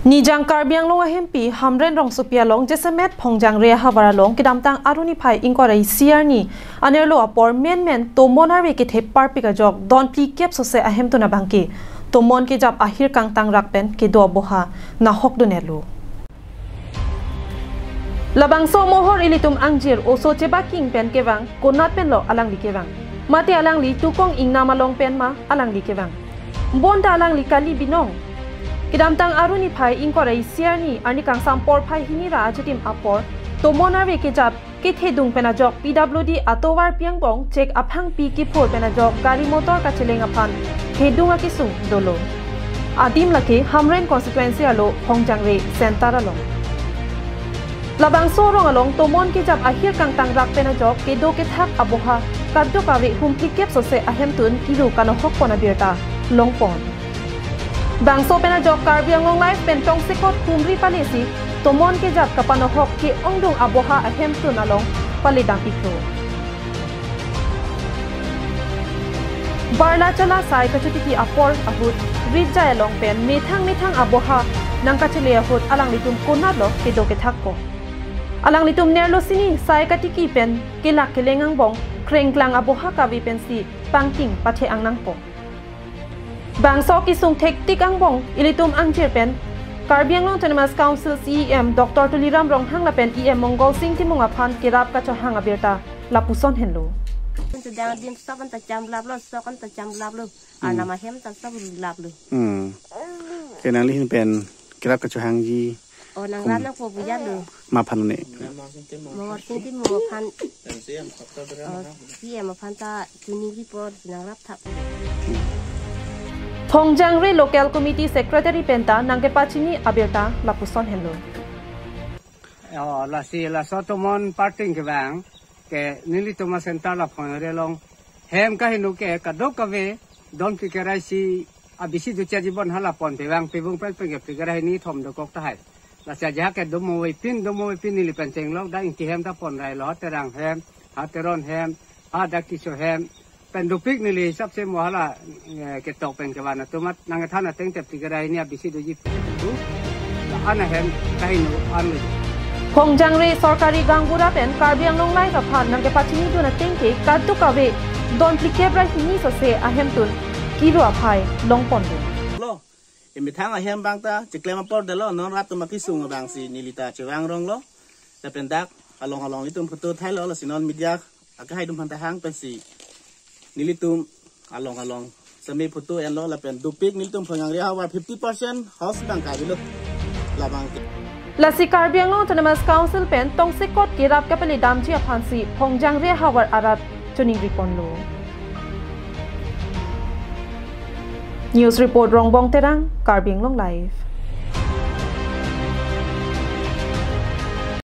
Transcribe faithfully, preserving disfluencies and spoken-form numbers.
Nijang Karbi Anglong ahempi Hamren rongsopi along jasemet Phongjangre ahavar along kedamtang Arni phai ingkoi ra isi arni anerlo apor menmen tomon arve kethe parpik ajok don phlikep sose ahemtun abangke tomon kejap ahir kangtang rak pen kedo aboha nahok dun-etlo. Labangso amohor ilitum angjir oso chebaking pen kevang, konat penlo alangli kevang? Mate alangli tukong ingnam along pen ma alangli kevang? Bonta alangli kali binong? Kedamtang Arni phai ingkoi ra isi arni arni kangsam porphai hini ra achitim apor tomon arve kejap kethedung pen ajok P W D atovar pi angbong chek aphangpi kiphur pen ajok gari motor kacheleng aphan thedung akesung dolo. Adim lake Hamren constituency arlo Phongjangre center along. Labangso arong along tomon kejap ahir kangtang rak pen ajok kedo kethak aboha kadokave hum phlikep sose ahemtun kiru kanohok pon abirta longpon. Bangso pen ajok Karbi Anglong Live pen tongsekot humri palesi tomon kejap kapanohok ke-ongdung aboha ahemtun along paledam-iklo. Barla chala sai kachotiki apor ahut ritjai along pen methang methang aboha nangkachele ahut alanglitum konatlo kedo kethakpo? Alanglitum nerlo sini sai katiki pen kelak keleng angbong krengklang aboha kave pensi pangting pathe-ang nangpo. Bangso kesung thektik angbong ilitum angjir pen Karbi Anglong Autonomous Council C E M Doctor Tuliram Ronghang lapen E M Mongol Sing Timung aphan kerap kachohang abirta lapuson henlo. Sedang dim sok anta cham laplo, sok anta cham laplo. Hmm. Anam ahem ta sok laplo. Hmm. Ke nangli ahin pen kerap kachohangji. Oh, nang kum- ram nangpo pu jalo. Ma aphan ne? Mongol Sing Timung aphan. Oh, C E M aphan ta chuningri apor nangrap thap. Phongjangre Local Committee Secretary penta nangkepachini abirta lapuson henlo. Oh, lasi laso tomon parting kevang ke nelitum a-center la Phongjangre along hem kaheno ke kadokave don phlikep ra isi abisi ducha jibon hala pon pevang pevung pen pen ke phlikep ra hini thom dokok tahai. Lasi ajahak ke domo vepin, domo vepin neli pen chenglok dak ingki hem ta pon railo, ha Terang hem, ha Teron hem, ha dak Tisso hem. Pen dopik neli hisap se mo hala, eh, ketok pen kevan atum at nangkethan ateng te phlikep ra hini abisi doji pu. La ana hem kaheno anlo. Phongjangre sorkari gaonbura pen Karbi Anglong Live aphan nangkepachini dun ateng ke kadokave don phlikep ra hini sose ahemtun kiru aphai longpon dun. Lo, emethang ahem abang ta chiklem apor delo, non rat atum akesung abangsi neli ta chevang ronglo. Lapen dak along along itum photo thailo, lasi non media akehai atum aphan ta hang pensi nelitum along along semi photo enlo lapen dopik nelitum Phongjangre ahavar fifty percent house abang kavelo labang ke. Lasi Karbi Anglong Autonomous Council pen tongsekot kerap kapaledamji aphansi Phongjangre ahavar arat chuningri ponlo. News report Rongbong Terang, Karbi Anglong Live.